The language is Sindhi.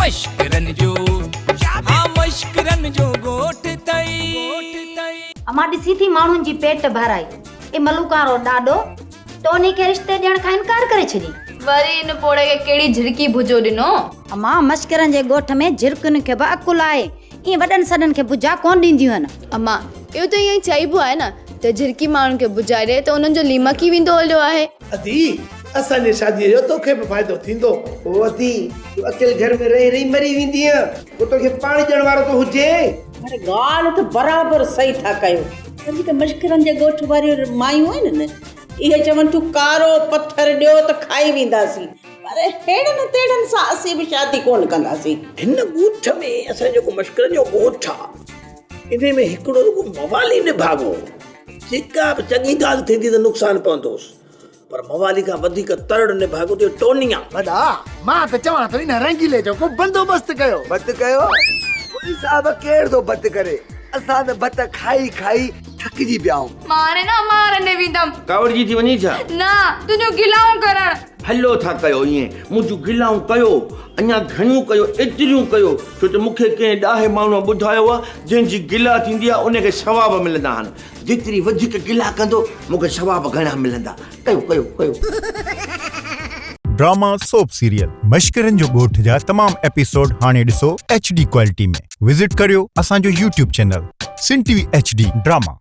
مشڪرن جو ها مشڪرن جو ڳوٺ ٿئي. امان ڏسي ٿي ماڻهن جي پيٽ ڀرائي. اي ملوڪان رو ڏاڏو ٽوني کي رشتي ڏيڻ کان انڪار ڪري ڇڏي. وري ان پوڙهي کي ڪهڙي جهرڪي ڀجو ڏنو. امان مشڪرن جي ڳوٺ ۾ جهرڪين کي به عقل آهي. ائين وڏن سڏن کي بجا ڪونه ڏينديون آهن. امان اهو ته ائين ئي چئبو آهي نه ته جهرڪي ماڻهن کي بجا ڏئي ته انهن جو ليمڪ ئي ويندو هليو آهي. ادي، اسان جي شاديء جو توکي به فائدو ٿيندو. او ادي، تون اڪيلي گهر ۾ رهي رهي مري ويندينء، ڪو توکي پاڻي ڏيڻ وارو ته هجي. پر ڳالهه ته برابر صحيح ٿا ڪيو، پر جيڪي مشڪرن جي ڳوٺ واريون مايون آهن نه، اهي چون ٿيون ڪارو پٿر ڏيو ته کائي وينداسين، پر ههڙن تهڙن سان اسين به شادي ڪونه ڪنداسين. هن ڳوٺ ۾ اسان جو جيڪو مشڪرن جو ڳوٺ آ، انهي ۾ هڪڙو رڳو موالي نڀاڳو هو. جيڪا به چڱي ڳالهه ٿيندي ته نقصان پوندوس، پر موالي کان وڌيڪ ترڙ نڀاڳو ته اهو ٽوني آ. وڏا، مان ته چوان ٿو ان رنگيلي جو ڪو بندوبست ڪيو. بت ڪيو؟ پوليس صاحب ڪير ٿو بت ڪري، اسان ته بت کائي کائي ٿڪجي پيا آهيون. مان هاڻي نه امان ڏي ويندم. ڪاوڙجي ٿي وڃين ڇا؟ نه، تنهنجون گلائون ڪرڻ. ڀلو ٿا ڪيو ائين، منهنجون گلائون ڪيو، اڃا گهڻيون ڪيو، ايتريون ڪيو، ڇو ته مون کي ڪنهن ڏاهي ماڻهوء ٻڌايو آهي، جنهن جي گلا ٿيندي آهي، ان کي ثواب ملندا آهن. جيتري وڌيڪ گلا ڪندو، مون کي ثواب گهڻا ملندا. ڪيو، ڪيو، ڪيو. ڊراما سوپ سيريل مشڪرن جو ڳوٺ جا تمام ايپيسوڊ هاڻي ڏسو ايڇ ڊي ڪوالٽي ۾ وزٽ ڪريو اسان جو YouTube channel Sindh T V H D drama.